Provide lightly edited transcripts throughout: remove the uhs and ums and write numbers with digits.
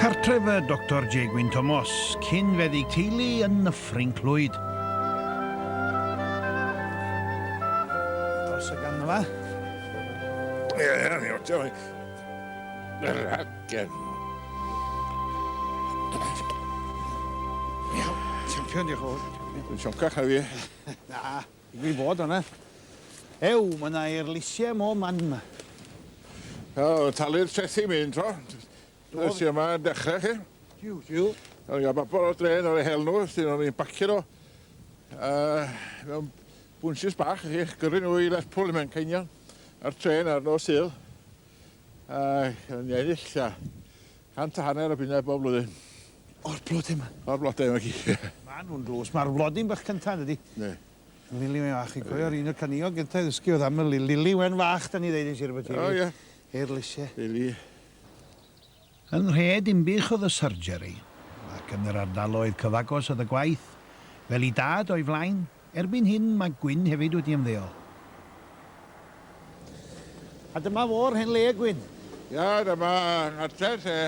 Cartref y Doctor J Gwyn Tomos, cyn feddyg teulu yn Nyffryn Clwyd. Dros y ganfa. Ie, ie, ni otia. Rhagen. Iawn, champion, diolch yn fawr. Dwi'n sioncach na fi. Na. Digwydd bod o'na. Ew, ma' 'na eirlysie 'mo man 'ma. O, talu'r trethi mi un tro. Nes i yma yn dechrau chi. Jiw, jiw. O'n i'n cael bobl o'r dre yn o'r hel nhw, sy'n o'n i'n bacio nhw. Mewn bwnsys bach, chi, gyrru nhw i Lerpwl i Manceinion ar trên ar nos Sul. O'n i'n ennill tua 150 o bunnau bob blwyddyn. O'r blodyn 'ma? O'r blodau yma gyd. Ma' nhw'n dlws. Ma'r flodyn bach cynta yndydi? Yndi. Lili wen fach, chi'n cofio'r un o'r caneuon gynta i ddysgu oedd am y lili, lili wen fach 'da ni ddeud yn Sir Aberteifi. O ie. Eirlysie. Lili. Yn nhre Dinbych oedd y surgery, ac yn yr ardaloedd cyfagos oedd y gwaith, fel i dad o'i flaen. Erbyn hyn mae Gwyn hefyd wedi ymddeol. A dyma fo'r hen le, Gwyn. Ia, dyma nghartre lle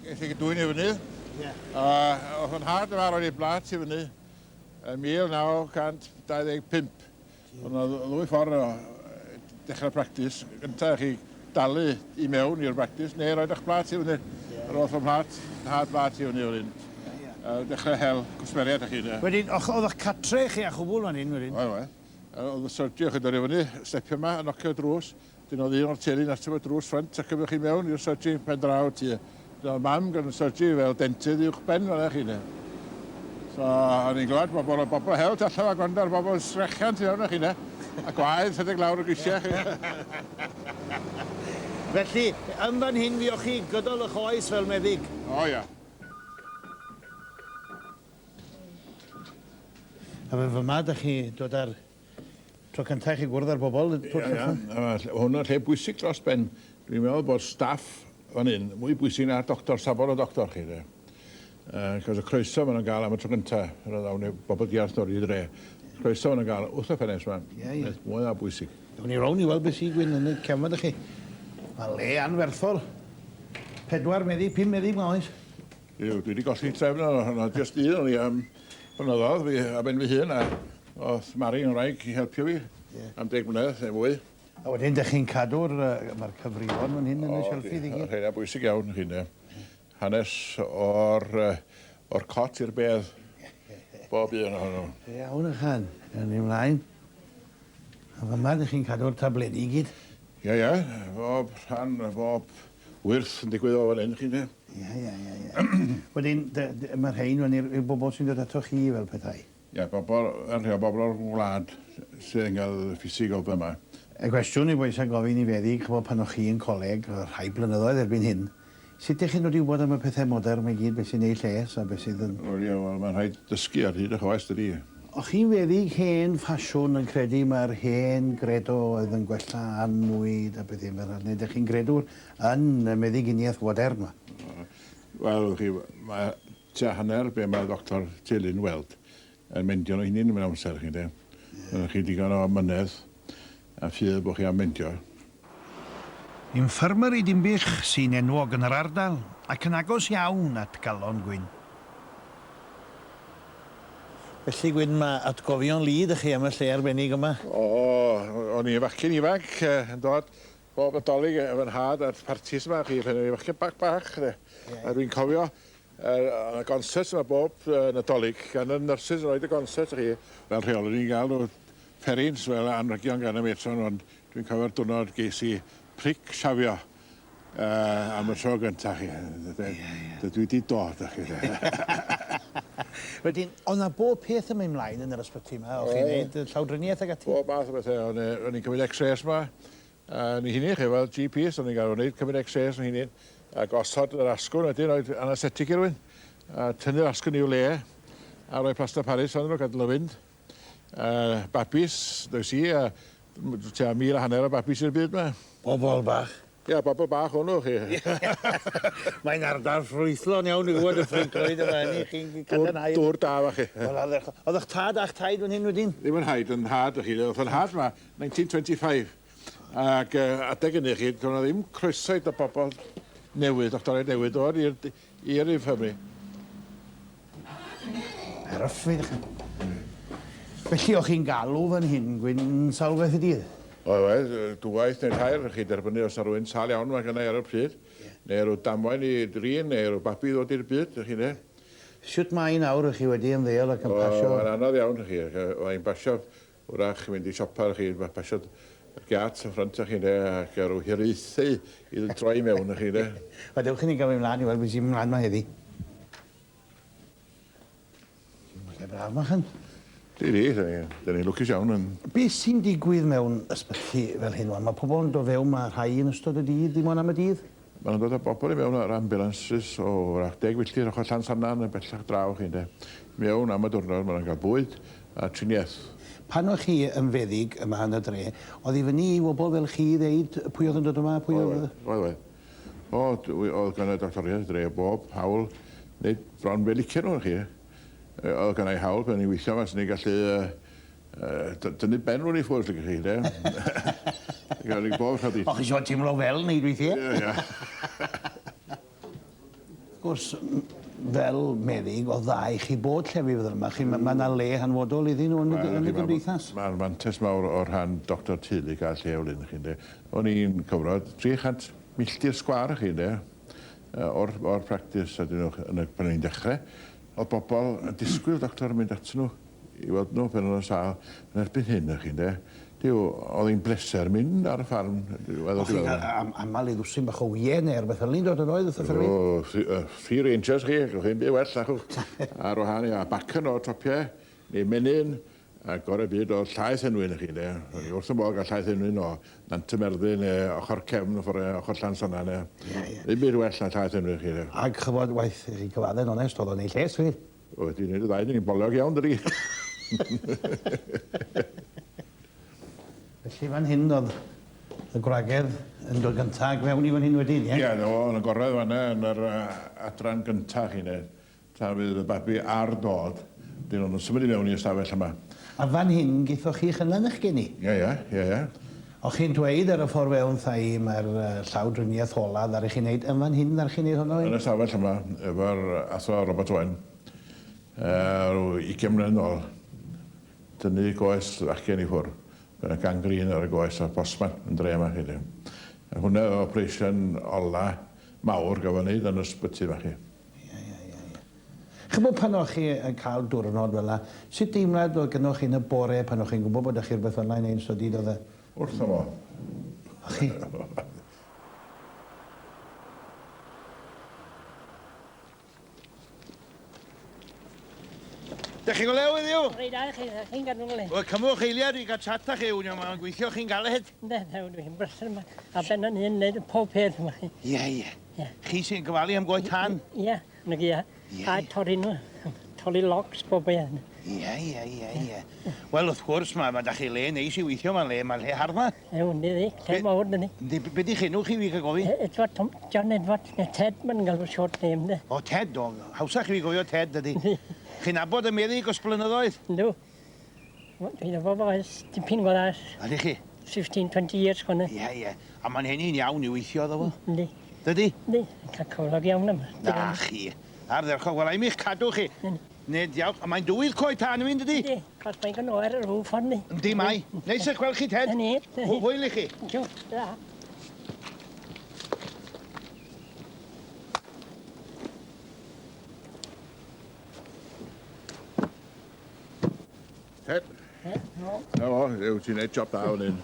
ges i dwyn i fyny. Ie. A o'dd fy nhad yma roid ei blât i fyny yn 1925. O'dd 'na ddwy ffordd o dechrau practis. Gynta chi dalu i mewn i'r bractis neu roid 'ych plât i fyny. Ie. Yr o'dd fy mhlât, nhad blât i fyny fel 'yn. Ie, ie. A dechre hel cwsmeriaid a chi 'de. Wedyn, o'ch, o'dd 'ych catre chi a chwbwl fan 'yn wedyn? Oedd, oedd. O'dd y surgery o'ch chi'n dod i fyny, stepio 'ma a nocio drws. Dyn o'dd un o'r teulu'n ateb y drws ffrynt ac efo chi mewn i'r surgery pen draw tua. Dyn o'dd mam gan y surgery fel dentydd uwch ben fan'na chi 'de. So o'n i'n glywed bobl o bobl hel tu allan a gwrando ar bobl yn sgrechian tu fewn a chi 'de. A gwaedd rhedeg lawr y grisiau chi. Felly, yn fan hyn fuoch chi gydol ych oes fel meddyg? O ia. A fe fyma dych chi dod ar Tro cynta i chi gwrdd â'r bobl? Ia, ia. Hwn yn lle bwysig dros ben. Dwi'n meddwl bod staff fan hyn mwy bwysig na'r doctor, safon y doctor chi de. Cos y croeso maen nhw'n gael am y tro cynta, yr awn ni bobl diarth nôl i dre. Croeso maen nhw'n gael wrth y ffenest 'ma. Ie, ie. Peth mwya bwysig. Awn ni rownd i weld beth sy'n gwyn yn y cefn 'da chi. Mae le anferthol. Pedwar meddyg, pum meddyg 'ma oes? Duw, dwi 'di golli trefn arno hwnna. Jyst un o'n i am blynyddoedd, fi ar ben fy hun, a o'dd Mari yn wraig i helpu fi am deg mlynedd neu fwy. A wedyn 'dych chi'n cadw'r, mae'r cyfrifon fan hyn yn y shelffydd i gyd? O, rheina bwysig iawn chi ynde. Hanes o'r, o'r cot i'r bedd, bob un ohonyn nhw. Iawn ychan, awn ni mlaen. A fyma 'dych chi'n cadw'r tabledi i gyd? Ie, ie, bob rhan, bob wyrth yn digwydd o fan hyn, chi'n de. Ie, ie, ie, ie. Wedyn, mae rhein fan i'r bobl sy'n dod atoch chi fel petai? Ie, bobl, yn rhai o bobl o'r wlad sydd yn cael ffisig o fyma. Y cwestiwn i bwys a gofyn i feddyg, ch'mo' pan o'ch chi yn coleg, rhai blynyddoedd erbyn hyn, sut 'dych chi'n dod i wybod am y pethe modern 'ma i gyd, beth sy'n neud lles a beth sydd yn... Wel ie, wel mae'n rhaid dysgu ar hyd 'ych oes, dydi? O'ch chi'n feddyg hen ffasiwn yn credu mai'r hen gredo oedd yn gwella annwyd a pethe fel 'na, neu 'dych chi'n gredwr yn y meddyginiaeth fodern 'ma? Wel, chi, mae tua hanner be mae doctor teulu'n weld yn mendio nhw hunain mewn amser, chi'n de. Mae chi digon o amynedd a ffydd bod chi am mendio. Infirmary Dinbych sy'n enwog yn yr ardal ac yn agos iawn at galon Gwyn. Felly Gwyn, mae atgofion lu 'da chi am y lle arbennig yma? O, o'n i'n fachgen ifanc yn dod bob Nadolig efo 'nhad a'r partis yma, chi, pan o'n i'n fachgen bach bach, de. A dwi'n cofio y concerts yma bob Nadolig gan y nyrsys yn rhoid y concerts i chi. Fel rheol o'n i'n gael nhw fferins fel anrhegion gan y matron ond dwi'n cofio'r diwrnod ges i pric siafio am y tro gynta chi. Dydw i 'di dod â chi. Wedyn, oedd 'na bob peth yn mynd mlaen yn yr ysbyty 'ma, o'ch chi'n neud llawdriniaeth ag ati? Bob math o bethe, o'n i'n cymryd x-rays 'ma, Yn ei hunain, chi, fel GPs, o'n i'n gael wneud cymryd x-rays yn hunain, a gosod yr asgwrn wedyn, rhoi anaesthetic i rywun, a tynnu'r asgwrn i'w le, a rhoi plaster Paris arnyn nhw, gadael nhw fynd. Babis, does i, a tua 1,500 o babis i'r byd 'ma. Bobol bach. Ia, bobol bach o'n nhw, chi. Mae'n ardal ffrwythlon iawn, dwi'n gwybod, y Ffrind Clwyd yma, hynny, chi'n cadarnhau. Dŵr da, fa chi. Wel, ardderchog. Oedd eich tad a'ch taid fan hyn wedyn? Ddim yn nhaid, yn nhad, chi. Oedd yn nhad 'ma 1925, ac adeg hynny, chi, doedd 'na ddim croeso i bobl newydd, doctoriaid newydd dod i'r i'r infirmary. Ar y ffyrdd. Felly, o'ch chi'n galw fan hyn, Gwyn, sawl gwaith y dydd? Oedd, oedd, dwywaith neu tair, chi'n derbynnu os na rhywun sâl iawn mae gennau ar y pryd, neu rhyw damwain i drin, neu rhyw babi ddod i'r byd, chi'n de. Shwt mae hi nawr, chi wedi ymddeol ac yn pasio? O, mae'n anodd iawn, chi. Mae'n pasio, wrach, mynd i siopa, chi, mae'n pasio y giat yn ffrynt, chi'n de, ac rhyw hiraethu i droi mewn, chi'n de. Wel, dewch i ni gael mynd mlaen i weld beth sy'n mynd mlaen 'ma heddi. Lle braf 'ma, chan. Di, di, da ni'n lwcus iawn yn... Beth sy'n digwydd mewn ysbyty fel hyn wan? Mae pobl yn dod fewn, mae rhai yn ystod y dydd, dim ond am y dydd? Maen nhw'n dod â bobl i mewn ar ambulances o wrach 10 filltir ochr Llansannan yn bellach draw, chi'n de. Mewn am y diwrnod, maen nhw'n cael bwyd a triniaeth. Pan o'ch chi yn feddyg yma yn y dre, oedd i fyny i bobl fel chi ddeud pwy oedd yn dod yma, pwy oedd... Oedd, oedd. O, oedd gan y doctoriaid y dre bob hawl, neu bron be licen nhw, chi. Oedd gan ei hawl pan ni'n weithio yma, swn i'n gallu dynnu ben rhywun i ffwrdd, licen chi, de. Gael ei bob rhaid i. O, chi eisiau teimlo fel wneud weithiau? Ie, ie. Wrth gwrs, fel meddyg, oedd dda i chi bod llefydd fel yma. Chi, mae yna le hanfodol iddyn nhw yn y, yn y gymdeithas. Mae'n mantais mawr o rhan doctor teulu gael lle fel hyn, chi'n de. O'n i'n cyfro 300 milltir sgwâr, chi'n de, o'r, or practis a dyn nhw yn y, pan o'n i'n dechrau. Oedd bobl yn disgwyl doctor yn mynd atyn nhw i weld nhw pan o'n nhw'n sâl. Yn erbyn hyn, chi'n de, Duw, oedd hi'n bleser mynd ar y ffarm. O'ch chi'n cael aml i ddwsin bach o wyau neu rhywbeth fel 'ny'n dod yn oedd wrth y ffermydd? O, free rangers chi, gewch chi'm byd well achwch. Ar wahân i, a bacon o'r topiau, neu menyn, a gorau byd o llaeth enwyn chi, de. O'n i wrth y modd gael llaeth enwyn o Nant y Merddin neu ochr cefn, ffordd ochr Llansannan neu... Ie, ie. Ddim byd well na llaeth enwyn chi, de. Ac ch'mod, waeth i chi cyfadde'n onest, oedd o'n ei lles fi. Wedi wneud y ddau, dyn ni'n boliog iawn, dydi? Felly fan hyn oedd y gwragedd yn dod gyntaf ac mewn i fan hyn wedyn, ie? Ie, no, yn y gorau fanna, yn yr adran gyntaf chi'n neud. Tra fydd y babi ar dod, dyn nhw'n symud i mewn i ystafell yma. A fan hyn gaethoch chi'ch hyna'n eich geni? Ie, ie, ie, ie. O'ch chi'n dweud ar y ffordd fewn wrtha i, mae'r llawdriniaeth ola ddaru chi wneud yn fan hyn ddaru chi wneud honno? Yn y stafell yma, efo'r athro Robert Owen, rhyw 20 mlynedd yn ôl, tynnu goes fachgen i ffwrdd. Mae 'na gangrene ar y goes a'r postman yn dre yma chi. A hwnna oedd operation ola mawr gafodd wneud yn yr ysbyty yma chi. Ie, ie, ie, ie. Ch'mod pan o'ch chi yn cael diwrnod fel 'na, sut deimlad oedd gynnoch chi yn y bore pan o'ch chi'n gwybod bod 'da chi rhywbeth fel 'na i wneud yn ystod dydd oedd e? Wrth fy modd. O'ch chi? Dych chi'n go lew heddiw? Reit da chi, da chi'n gadw'n le. Wel, cymwch eiliad i gael chat â chi, Wnion, mae'n gweithio chi'n galed. Ynde, dwi'n brysur yma. A ben yn hun, neud pob peth yma chi. Ie, ie. Ie. Chi sy'n gofalu am goed tân? Ie, na gi, ie. A torri nhw, torri logs bob beth. Ie, ie, ie, ie. Wel, wrth gwrs, mae ma da chi le neis i weithio, mae'n le, mae'n lle hardd ma. Ew, yndi di, lle mawr dyni. Yndi, be di'ch enw chi fi cael gofyn? Edward Tom, John Edward, neu Ted, ma'n galw short name, de. O, Ted, o, hawsach i fi gofio Ted, ydi. Chi'n nabod y meddyg os blynyddoedd? Yndw. Dwi'n efo fo ers dipyn go dda. Ydych chi? 15, 20 years chwana. Ie, ie. A mae'n hynny'n iawn i weithio iddo fo. Yndi. Dydy? Yndi. Cael cyflog iawn am. Na chi. Ardderchog. Wel, i'm i'ch cadw chi. Nid iawn. A mae'n dywydd coed tân yn mynd, dydy? Yndi. Cos mae'n gan oer ar rhw ffordd ni. Yndi, mae. Neis eich gweld chi, Ted. Na ni. Hwyl i chi. Diolch. Da. Ted. Na fo, yw ti'n neud job da fan hyn.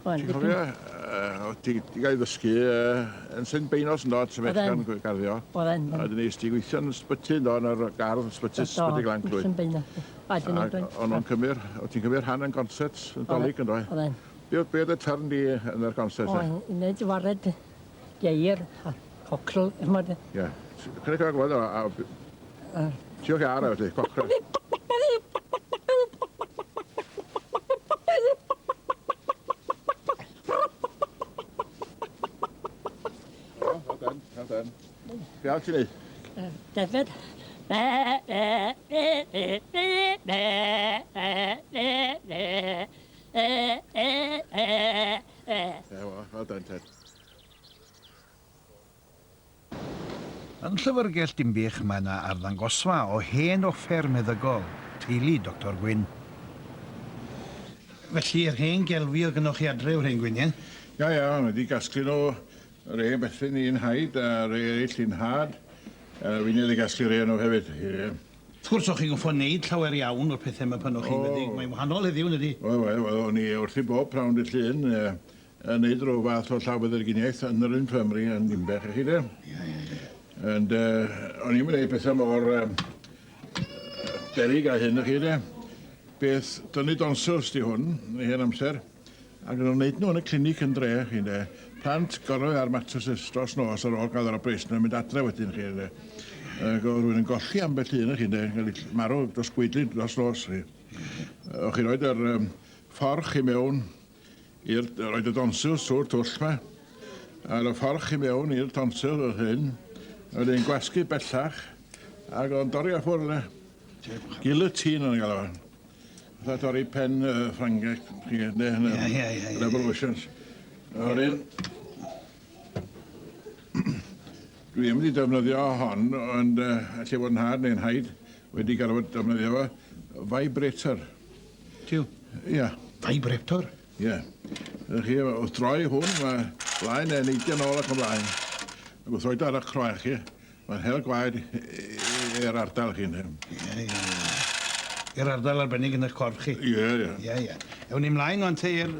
Ti'n cofio, ti di gael ei ddysgu yn St Beinos yn dod, Symechan garddio. Oedden. A dyn ni, ti gweithio yn ysbyty yn dod, yn yr gardd ysbyty, ysbyty Glan Clwyd. St Beinos. A o'n nhw'n cymryd, o ti'n cymryd rhan yn concerts yn Dolig yn dod? Oedden. Be oedd y turn di yn yr concert? O'n, i wneud wared geir a cocrel, ch'mod. Ie. Cynnig o'r gweld o, a... Tio chi ar e, felly, cocrel. O, well done, well done. Be arall ti'n neud? Defed. Ie, well done, Ted. Yn Llyfrgell Dinbych mae yna arddangosfa o hen offer meddygol teulu Doctor Gwyn. Felly, yr hen gelfi oedd gynnoch chi adre yw'r hen Gwyn, ie? Ia, ia, o'n i 'di gasglu nhw, yr hen bethe i'n nhaid a rhei eraill i'n nhad. A finne 'di gasglu rhei o nhw hefyd, ie. Wrth gwrs, o'ch chi'n gorfod neud llawer iawn o'r pethe 'ma pan o'ch chi'n feddyg. Mae'n wahanol heddiw, yn dydi? Wel, wel, wel, o'n i wrthi bob prynhawn dydd Llun, yn neud rhyw fath o llawfeddyginiaeth yn yr infirmary yn Ninbych, i chi de. Ie, ie, ie. And o'n i'm yn neud pethau mor beryg â hyn, i chi de. Beth, dynnu donsils 'di hwn, yn ei hen amser. Ac o'n nhw'n neud nhw yn y clinic yn dre, chi'n de. Plant gorau ar mattresses dros nos ar ôl gael yr operation a mynd adre wedyn, chi'n de. Ac oedd rhywun yn golli ambell un, chi'n de, cael ei marw dros gwaedlyd dros nos, chi. O'ch chi'n rhoid yr fforch i mewn i'r, rhoid y tonsils trwy'r twll 'ma, a'r y fforch i mewn i'r tonsil fel hyn, a wedyn gwasgu bellach, ac o'n dorri off ffwrdd, de. Guillotine o'n i'n galw fo. Fatha torri pen Ffrangeg, chi, ne, yn y Revolutions. A wedyn, dwi ddim wedi defnyddio hon, ond alle fod 'nhad neu'n nhaid wedi gorfod defnyddio fo, vibrator. Jiw? Ia. Vibrator? Ie. Ydych chi, wrth droi hwn, mae blaen e neidio nôl ac ymlaen. Ac wrth roed o ar eich croen chi, Mae'n hel gwaed i'r ardal chi, ynde? Ie, ie, ie. I'r ardal arbennig yn eich corff chi. Ie, ie. Ie, ie. Ewn ni mlaen wan te i'r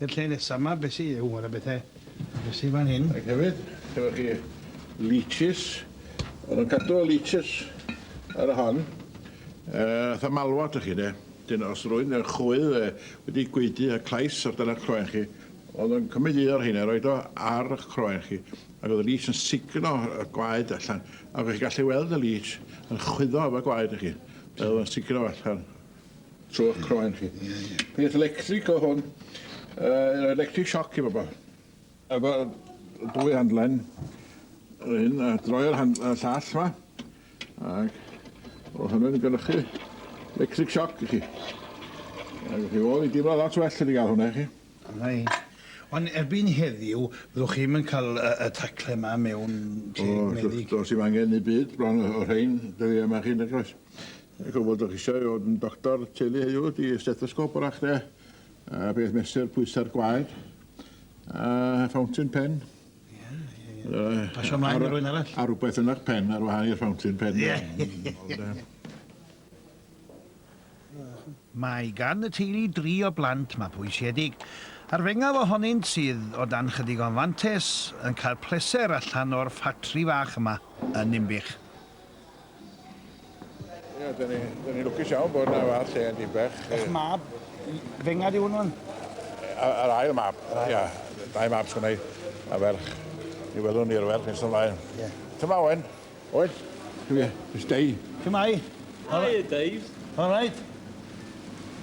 i'r lle nesa 'ma, be' sy, ww, ma' 'na bethe, be' sy fan hyn? Ac hefyd, efo chi leeches, o'n nhw'n cadw y leeches ar y hon, fatha malwod 'ych chi de. Dyn os rwy'n yn chwydd wedi gwaedu y clais ar dan eich croen chi, oedd o'n cymryd un o'r rheina a roid o ar eich croen chi. Ac oedd y leech yn sugno y gwaed allan, ac o'ch chi'n gallu weld y leech yn chwyddo efo gwaed i chi, fel oedd o'n sugno fo allan trwy'ch croen chi. Peth electric oedd hwn, electric shock i bobl. Efo dwy handlen, yr hyn, a droi'r hand, y llall yma, ac oedd hwnnw'n gynhyrchu electric shock i chi. Ac o'ch chi fod i deimlo lot well wedi gael hwnna i chi. Na i. Ond erbyn heddiw, fyddwch chi'm yn cael y, y tacle 'ma mewn lle meddyg. O, does dim angen i byd bron o rhein dyddiau yma chi, nag oes? Y cwbl dych chi eisiau i fod yn doctor teulu heddiw ydy stethosgop wrach de, a beth mesur pwysau'r gwaed, a fountain pen. Ie, ie, ie. Pasio mlaen i rywun arall. A rhywbeth yn eich pen ar wahân i'r fountain pen. Ie. Mae gan y teulu dri o blant mabwysiedig, a'r fengaf ohonynt, sydd o dan chydig o anfantes, yn cael pleser allan o'r ffatri fach yma yn Ninbych. Ie, dyn ni, dyn ni lwcus iawn bod yna fath lle yn Dinbych. Eich mab, fenga di hwn wan? Yr ail mab, ia. Dau mab sgynna i, a ferch. Mi welwn ni'r ferch nes ymlaen. Ie. Tyma Owen. Owen, come here, it's Dave. Shwmae? Hiya, Dave. All right.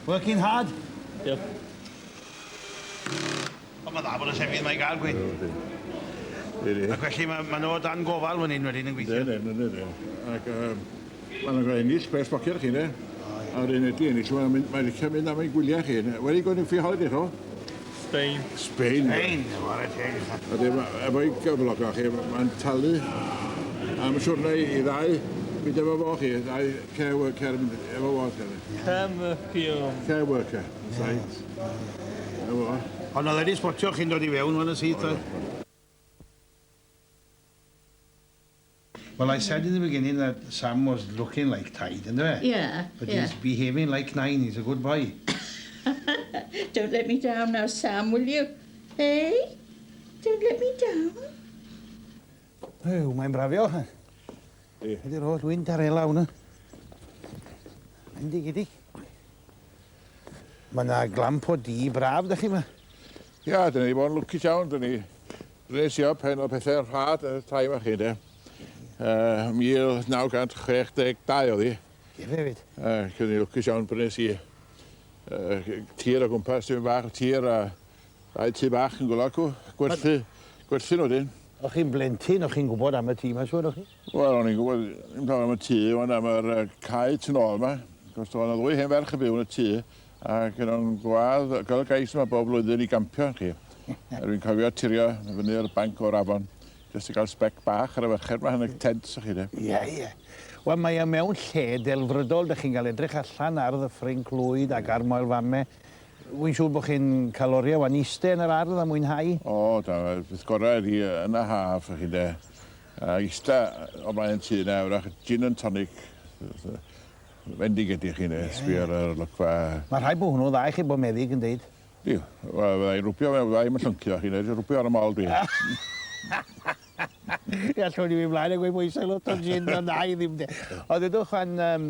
Working hard? Yep. Ond mae'n dda bod y llefydd 'ma i gael, Gwyn. Ydy. Ac felly mae ma nhw o dan gofal fan hyn wedyn yn gweithio. Yndyn, yndyn, yndyn. Ac maen nhw'n cael ennill pres poced chi, ne? A'r un ydy ennill, mae'n mynd, mae'n licio mynd am ei gwyliau chi. Where are you going for your holiday, Ho? Spain. Spain. Spain, chwarae teg. A dim, efo'i gyflog o chi, mae'n talu am siwrne i ddau mynd efo fo chi, ddau care worker mynd efo fo. Care worker. Care worker, right. Efo fo. Ond oedd wedi spotio chi'n dod i fewn fan y syth, oedd? Well, I said in the beginning that Sam was looking like Tide, yndyfe? Yeah, But yeah. he's behaving like nine, he's a good boy. Don't let me down now, Sam, will you? Eh? Don't let me down. Ew, mae'n brafio. Ydy'r holl wynt ar ela hwnna. Endigedig. Mae yna glamp o di braf, da chi yma. Ia, dyn ni wedi bod yn lwcus iawn, dyn ni Brynes i o pen o pethau rhad yn y tai yma chi, de. 1962 oedd hi. Ie, hefyd. Cyn ni lwcus iawn, brynes i tir o gwmpas, tipyn bach o tir a dau tŷ bach yn gwlad cw, gwerthu, gwerthu nhw wedyn. O'ch chi'n blentyn, o'ch chi'n gwybod am y tŷ 'ma, siŵr, o'ch chi? Wel, o'n i'n gwybod, ddim llawer am y tŷ, ond am yr cae tu nôl yma. Cos oedd 'na ddwy hen ferch yn byw yn y tŷ, ac yn o'n gwadd, gael y gais yma bob blwyddyn i gampio, chi. A dwi'n cofio turio fyny'r banc o'r afon. Jyst i gael sbec bach ar y ferched 'ma yn y tent, chi de. Ie, ie. Wel, mae e mewn lle delfrydol, dych chi'n cael edrych allan ar Ddyffryn Clwyd ac ar Moel Fame. Wy'n siŵr bod chi'n cael oriau wan iste yn yr ardd a mwynhau. O, da, beth gorau ydi yn y haf, chi de. A ista o blaen tŷ 'na, wrach gin and tonic. Fendigedig chi de, sbio ar yr olygfa. Mae rhaid bod hwnnw'n dda i chi bod meddyg yn deud. Yw, wel, fydda i'n rwbio, fydda i'm yn llyncu o, chi'n neud, rwbio ar y mol dwi. Ie, allwn ni fynd mlaen a gweud bwysau lot o gin, ond na i ddim de. Ond dudwch wan, um,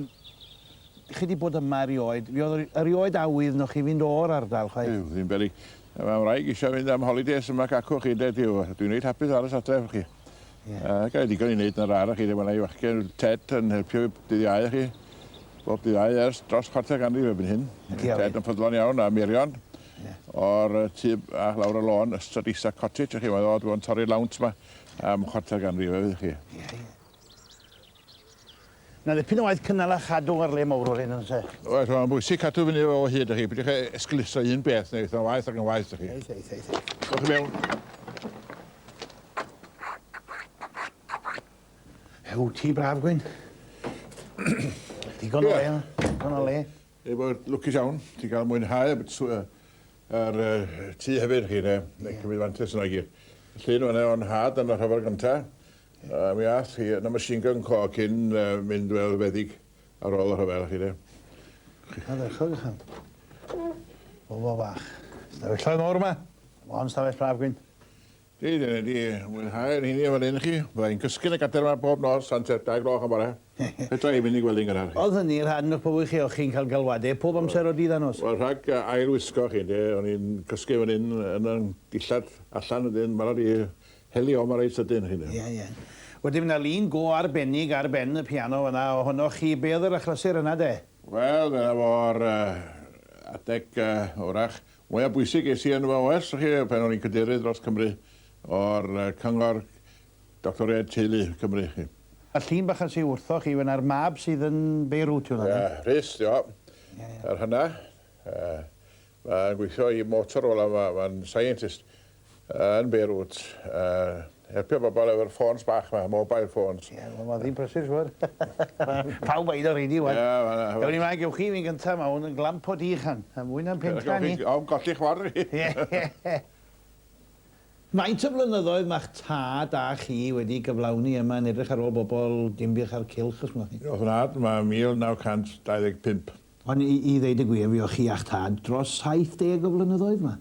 chi wedi bod yma erioed, fi oedd erioed awydd no chi fynd o'r ardal, chwaith? Yw, ddim beryg. Mae wraig eisiau fynd am holidays yma ac acw chi, de, diw. Dwi'n reit hapus aros adre efo chi. Yeah. Gael digon i wneud yn yr ardd chi, de, mae yna fachgen Ted yn helpu dydd Iau chi. Bob dydd Iau ers dros chwarter ganrif erbyn hyn. Ted yn ffyddlon iawn a Mirion yeah. o'r tŷ bach lawr y lôn, Ystrad Isa Cottage, chi, mae'n ddod yn torri'r lawnt yma am chwarter ganrif hefyd chi. Yeah, yeah. Na ddipyn o waith cynnal a chadw ar le mawr o'r hyn yn se? Wel, mae'n bwysig cadw fyny o hyd chi. Peidiwch â esgeuluso un beth neu eitha waeth ac yn waeth chi. Eith, eith, eith. Dewch i mewn. Ew, ti braf, Gwyn. Digon o le yna. Digon o le. Ei bod lwcus iawn, ti'n cael mwynhau yr tŷ hefyd chi, ne? Yeah. Cymryd fantais yna i gyd. Llun o'na o'n nhad yn y rhyfel gyntaf. Mi ath hi yn y machine gun co cyn mynd fel feddyg ar ôl y rhyfel, chi de. Ardderchog, ychan. Bobl bach. Stafelloedd mawr yma. Mon stafell braf, Gwyn. Di, dyna di mwynhau yn hynny fan hyn chi. Fydda i'n cysgu yn y gadair yma bob nos tan tua 2 gloch y bore. Fedra i fynd i gwely'n gynnar. Oedd hynny rhan o'ch bywyd chi, o'ch chi'n cael galwadau pob amser o dydd a nos? Wel, rhag ail wisgo chi, ynde, o'n i'n cysgu fan hyn yn 'y dillad allan wedyn barod i heli o 'ma reit sydyn, chi'n Ie, ie. Wedyn ma' 'na lun go arbennig ar ben y piano fan'na ohonoch chi. Be' oedd yr achlysur yna de? Wel, dyna fo'r adeg, wrach, mwya bwysig es i yn fy oes, chi, pan o'n i'n cadeirydd dros Cymru o'r Cyngor Doctoriaid Teulu Cymru, chi. A llun bach a sy wrthoch chi fan'na'r mab sydd yn Beirut yw hwnna de? Ie, Rhys, 'di o. Yr hynna. Mae'n gweithio i Motorola, mae'n scientist yn Beirut. Helpu bobl efo'r ffôns bach 'ma, mobile phones. Ie, wel ma' ddyn prysur siŵr. Pawb â un o rheini ŵan. Ie, ma' 'na. Ewn ni mlaen, gewch chi fi'n gynta, ma' hwn yn glamp o dych an, a mwy na'n pentra ni. Ofn golli chwar i. Ie. Faint o flynyddoedd ma'ch tad a chi wedi gyflawni yma yn edrych ar ôl bobl Dinbych a'r cylch os wnewch chi? O'dd nhad 'ma 1925. Ond i i ddeud y gwir fuoch chi a'ch tad dros 70 o flynyddoedd 'ma.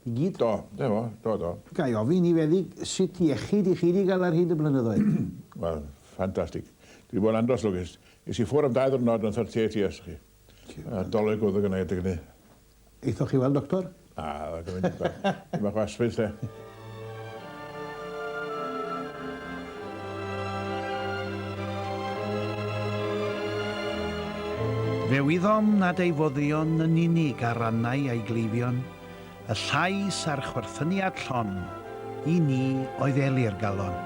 I gyd. Do, dyna fo, do, do. Ga i ofyn i feddyg sut iechyd i chi 'di gael ar hyd y blynyddoedd? Wel, ffantastig. Dwi 'di bod yn andros lwcus. Es i ffwr am dau ddiwrnod yn 38 years chi. A dolyg oedd y gynna i adeg 'ny. Aethoch chi weld doctor? Na, oedd o'n mynd Dim bach o aspirin, lle. Fe wyddom nad ei foddion yn unig a rannai a'i gleifion, y llais a'r chwerthyniad llon, i ni oedd eli'r galon.